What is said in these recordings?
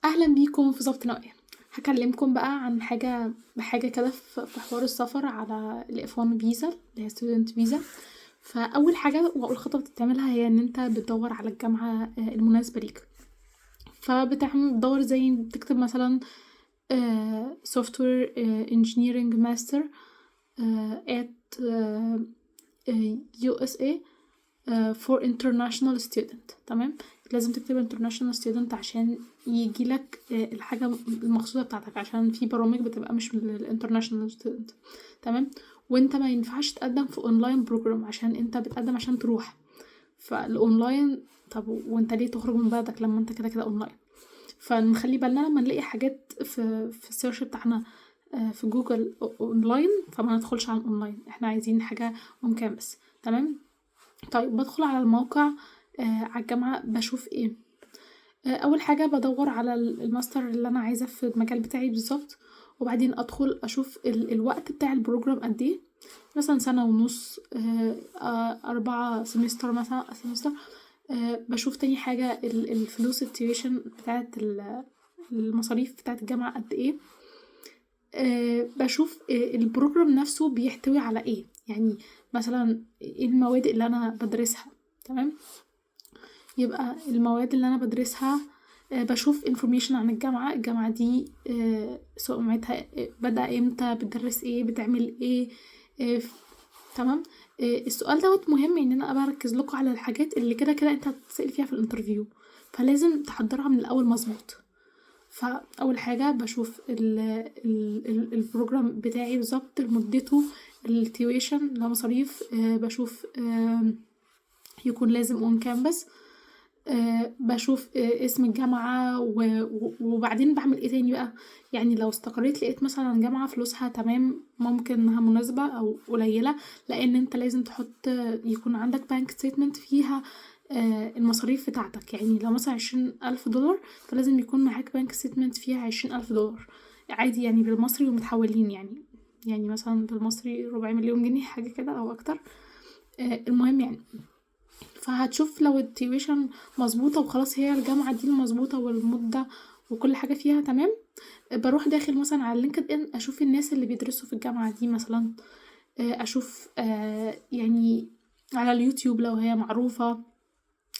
اهلا بيكم في ظبط نوايا. هكلمكم بقى عن حاجة بحاجة كده في حوار السفر على ال F1 فيزا اللي هي student visa. فاول حاجة واول خطوة بتعملها هي ان انت بتدور على الجامعة المناسبة ليك. فبتعمل بتدور زي بتكتب مثلا software engineering master at USA for international student. تمام، لازم تكتب international student عشان يجيلك الحاجة المقصودة بتاعتك، عشان في برامج بتبقى مش لل international student. تمام، وانت ما ينفعش تقدم في online program عشان انت بتقدم عشان تروح فالاونلاين. طب وانت ليه تخرج من بلدك لما انت كده كده اونلاين؟ فنخلي بالنا لما نلاقي حاجات في ال search بتاعنا في جوجل اونلاين، فما ندخلش على الاونلاين، احنا عايزين حاجة on campus. تمام، طيب بدخل على الموقع على الجامعة بشوف ايه. اول حاجة بدور على الماستر اللي انا عايزاه في المجال بتاعي بالظبط، وبعدين ادخل اشوف الوقت بتاع ال program قد ايه، مثلا سنة ونص، 4 semester مثلا semester. بشوف تاني حاجة الفلوس، ال tuition بتاعت المصاريف بتاعت الجامعة قد ايه. بشوف ال program نفسه بيحتوي على ايه، يعني مثلا ايه المواد اللي انا بدرسها. تمام، يبقى المواد اللي انا بدرسها. بشوف information عن الجامعة، الجامعة دي سمعتها بدأ امتى، بتدرس ايه، بتعمل ايه. تمام، السؤال دوت مهم ان انا ابقى اركز لكم على الحاجات اللي كده كده انت هتتسأل فيها في ال interview، فلازم تحضرها من الاول مظبوط. فاول حاجة بشوف ال program بتاعي بالظبط، مدته، ال tuition اللي هو مصاريف. بشوف يكون لازم on campus. بشوف اسم الجامعة وبعدين بعمل ايه تاني بقى. يعني لو استقريت لقيت مثلا جامعة فلوسها تمام، ممكن انها مناسبة او قليلة، لان انت لازم يكون عندك bank statement فيها المصاريف بتاعتك. يعني لو مثلا 20,000 دولار، فلازم يكون معاك bank statement فيها 20,000 دولار عادي، يعني بالمصري ومتحولين، يعني مثلا بالمصري ربع مليون جنيه حاجة كده او اكتر. المهم فهتشوف لو ال tuition مظبوطة وخلاص هي الجامعة دي المظبوطة والمدة وكل حاجة فيها تمام. بروح داخل مثلا على LinkedIn اشوف الناس اللي بيدرسوا في الجامعة دي مثلا، اشوف على اليوتيوب لو هي معروفة،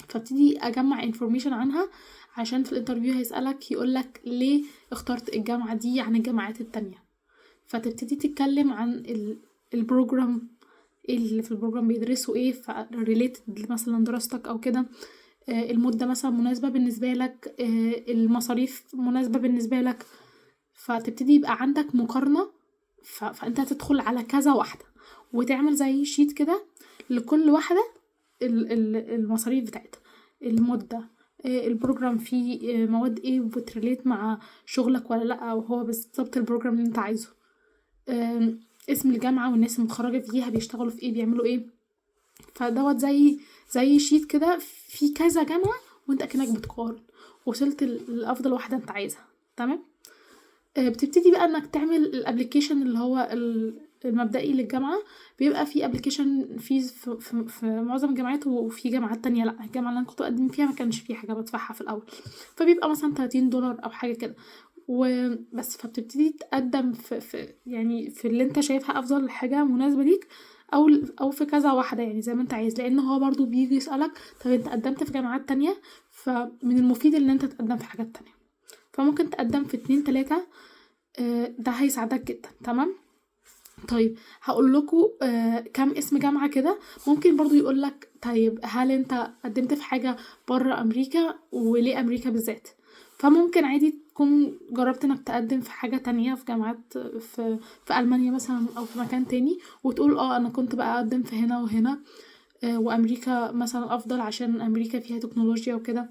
فابتدي اجمع information عنها عشان في ال interview هيسألك يقولك ليه اخترت الجامعة دي عن الجامعات التانية، فتبتدي تتكلم عن ال program، ايه اللي في ال program بيدرسوا ايه، ف related مثلا دراستك او كده، المدة مثلا مناسبة بالنسبة لك، المصاريف مناسبة بالنسبة لك، فتبتدي يبقى عندك مقارنة. فانت هتدخل على كذا واحدة وتعمل زي sheet كده لكل واحدة المصاريف بتاعتها، المدة، ال program فيه مواد ايه وبت relate مع شغلك ولا لأ، او هو بالظبط ال program اللي انت عايزه، اسم الجامعة والناس المتخرجة فيها بيشتغلوا في ايه، بيعملوا ايه. فدوت زي sheet كده في كذا جامعة وانت اكنك بتقارن، وصلت لأفضل واحدة انت عايزها. تمام، بتبتدي بقى انك تعمل ال application اللي هو المبدئي للجامعة. بيبقى في application fees في معظم الجامعات، وفي جامعات تانية لا. الجامعة اللي انا كنت بقدم فيها ما كانش في حاجة بدفعها في الاول، فبيبقى مثلا 30 دولار او حاجة كده وبس. فبتبتدي تقدم في اللي انت شايفها افضل حاجة مناسبة ليك، او في كذا واحدة، زي ما انت عايز، لان هو برضو بيجي يسألك طب انت قدمت في جامعات تانية، فمن المفيد ان انت تقدم في حاجات تانية، فممكن تقدم في 2 3، ده هيساعدك جدا. تمام، طيب هقول لكم كام اسم جامعة كده. ممكن برضو يقول لك طيب هل انت قدمت في حاجة برا امريكا، وليه امريكا بالذات؟ فممكن عادي تكون جربت انك تقدم في حاجة تانية في جامعات في ألمانيا مثلا او في مكان تاني، وتقول انا كنت بقدم في هنا وهنا، وامريكا مثلا افضل عشان امريكا فيها تكنولوجيا وكده.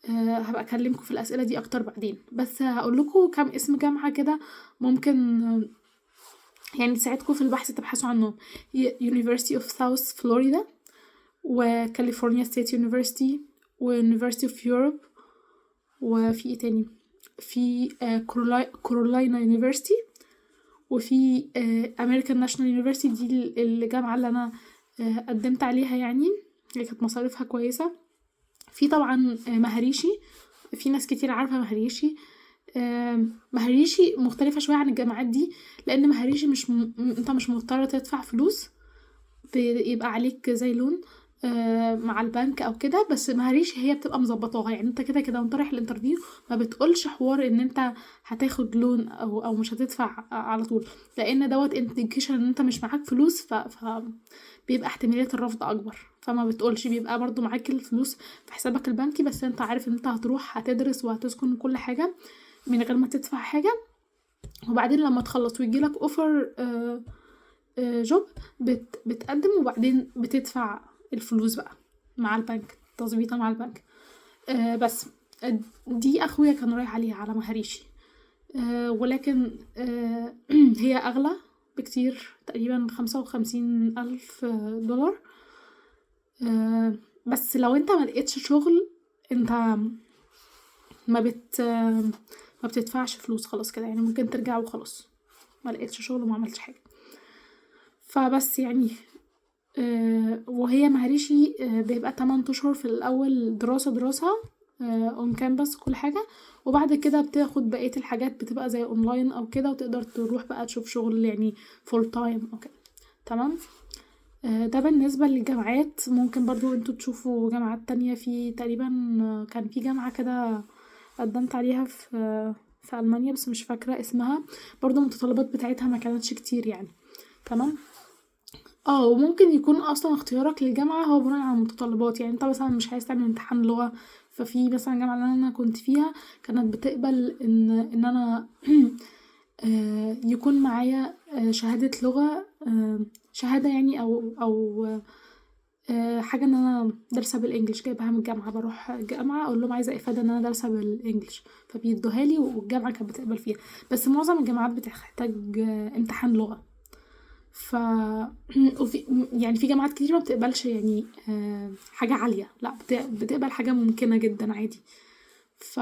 هبقى اكلمكم في الاسئلة دي اكتر بعدين، بس هقول لكم كام اسم جامعة كده ممكن تساعدكم في البحث تبحثوا عنهم. University of South Florida، و California State University، و University of Europe، وفي ايه تاني، في Carolina University، وفي American National University. دي الجامعة اللي أنا قدمت عليها، هي كانت مصاريفها كويسة. في طبعا مهاريشي في ناس كتير عارفة مهريشي. مهريشي مختلفة شوية عن الجامعات دي، لأن مهريشي مش انت مش مضطر تدفع فلوس، بيبقى عليك زي loan مع البنك او كده، بس مهريشي هي بتبقى مظبطاها. يعني انت كده كده وانت رايح ال interview ما بتقولش حوار ان انت هتاخد loan او مش هتدفع على طول، لان دوت indication ان انت مش معاك فلوس، ف بيبقى احتمالية الرفض اكبر، فما بتقولش. بيبقى برضو معاك الفلوس في حسابك البنكي، بس انت عارف ان انت هتروح هتدرس وهتسكن كل حاجة من غير ما تدفع حاجة، وبعدين لما تخلص ويجيلك offer job بتقدم، وبعدين بتدفع الفلوس بقى مع البنك، تظبيطه مع البنك. بس دي اخويا كان رايح عليها على مهريشي، ولكن هي اغلى بكتير، تقريبا 55,000 دولار. بس لو انت ما لقيتش شغل انت ما بتدفعش فلوس خلاص كده، يعني ممكن ترجع وخلاص، ما لقيتش شغل وما عملتش حاجة. فبس يعني وهي مهريشي بيبقى 8 اشهر في الاول دراسة on campus كل حاجة، وبعد كده بتاخد بقية الحاجات بتبقى زي اونلاين او كده، وتقدر تروح بقى تشوف شغل يعني full time او كده. تمام. ده بالنسبة للجامعات. ممكن برضو انتوا تشوفوا جامعات تانية. في تقريبا كان في جامعة كده قدمت عليها في ألمانيا بس مش فاكرة اسمها، برضو المتطلبات بتاعتها ما كانتش كتير يعني. تمام. وممكن يكون اصلا اختيارك للجامعة هو بناء على المتطلبات. يعني انت مثلا مش عايز تعمل امتحان لغة، ففي مثلا جامعة اللي انا كنت فيها كانت بتقبل ان انا يكون معايا شهادة لغة، شهادة يعني او حاجة ان انا دارسة بالانجلش، جايبها من الجامعة، بروح الجامعة اقول لهم عايزة افادة ان انا دارسة بالانجلش، فبيدوها لي والجامعة كانت بتقبل فيها. بس معظم الجامعات بتحتاج امتحان لغة، ف وفي يعني في جامعات كتير ما بتقبلش يعني حاجة عالية، لا بتقبل حاجة ممكنة جدا عادي. ف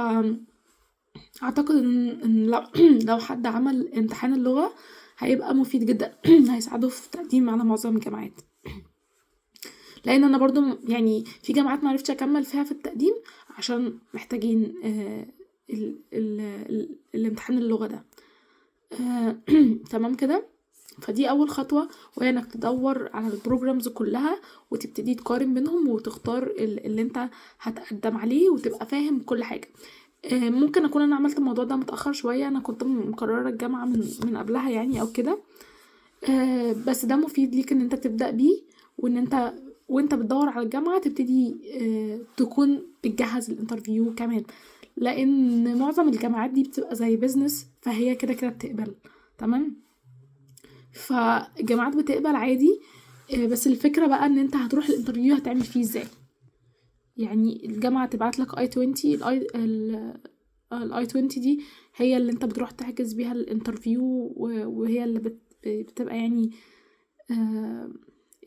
اعتقد ان لو حد عمل امتحان اللغة هيبقى مفيد جدا، هيساعده في تقديم على معظم الجامعات. لان انا برضو يعني في جامعات ما عرفتش اكمل فيها في التقديم عشان محتاجين الامتحان اللغة ده. تمام كده. فدي اول خطوة، وهي انك تدور على ال programs كلها وتبتدي تقارن بينهم وتختار اللي انت هتقدم عليه وتبقى فاهم كل حاجة. ممكن اكون انا عملت الموضوع ده متأخر شوية، انا كنت مقررة الجامعة من قبلها يعني او كده، بس ده مفيد ليك ان انت تبدأ بيه، وان انت وانت بتدور على الجامعة تبتدي تكون بتجهز ال interview كمان، لان معظم الجامعات دي بتبقى زي business، فهي كده كده بتقبل. تمام. فالجامعات بتقبل عادي، بس الفكرة بقى ان انت هتروح ال interview هتعمل فيه ازاي. يعني الجامعة تبعت لك I-20، ال I-20 دي هي اللي انت بتروح تحجز بيها ال interview، وهي اللي بتبقى يعني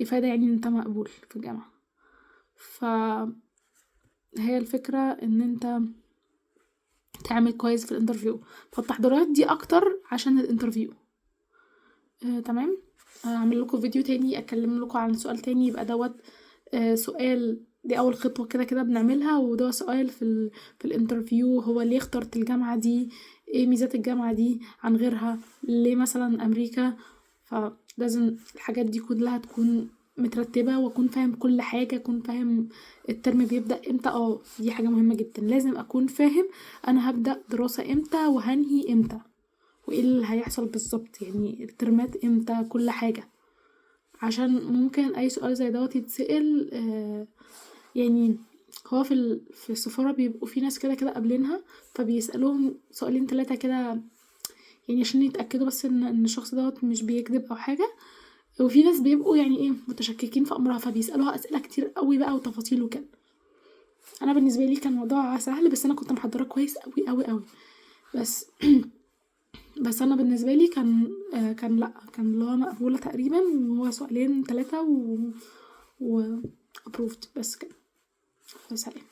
افادة يعني ان انت مقبول في الجامعة. فهي الفكرة ان انت تعمل كويس في ال interview، فالتحضيرات دي اكتر عشان ال interview. تمام. هعمل لكم فيديو تاني اكلم لكم عن سؤال تاني، يبقى دوت سؤال، دي اول خطوة كده كده بنعملها، وده سؤال في ال interview، هو ليه اخترت الجامعة دي، ايه ميزات الجامعة دي عن غيرها، ليه مثلا امريكا. فلازم الحاجات دي كلها تكون مترتبة، واكون فاهم كل حاجة، اكون فاهم الترم بيبدأ امتى. دي حاجة مهمة جدا، لازم اكون فاهم انا هبدأ دراسة امتى وهنهي امتى وايه اللي هيحصل بالظبط، يعني الترمات امتى، كل حاجة، عشان ممكن اي سؤال زي دوت يتسأل. يعني هو في السفارة بيبقوا في ناس كده كده قابلينها، فبيسألوهم سؤالين تلاتة كده يعني عشان يتأكدوا بس ان الشخص دوت مش بيكذب او حاجة. وفي ناس بيبقوا يعني ايه متشككين في امرها، فبيسألوها اسئلة كتير قوي بقى وتفاصيل وكده. انا بالنسبة لي كان الموضوع سهل، بس انا كنت محضرة كويس قوي قوي قوي، بس انا بالنسبة لي كان لا، كان اللي هو مقبولة تقريبا، وهو سؤالين تلاتة و approved بس كده. سلام.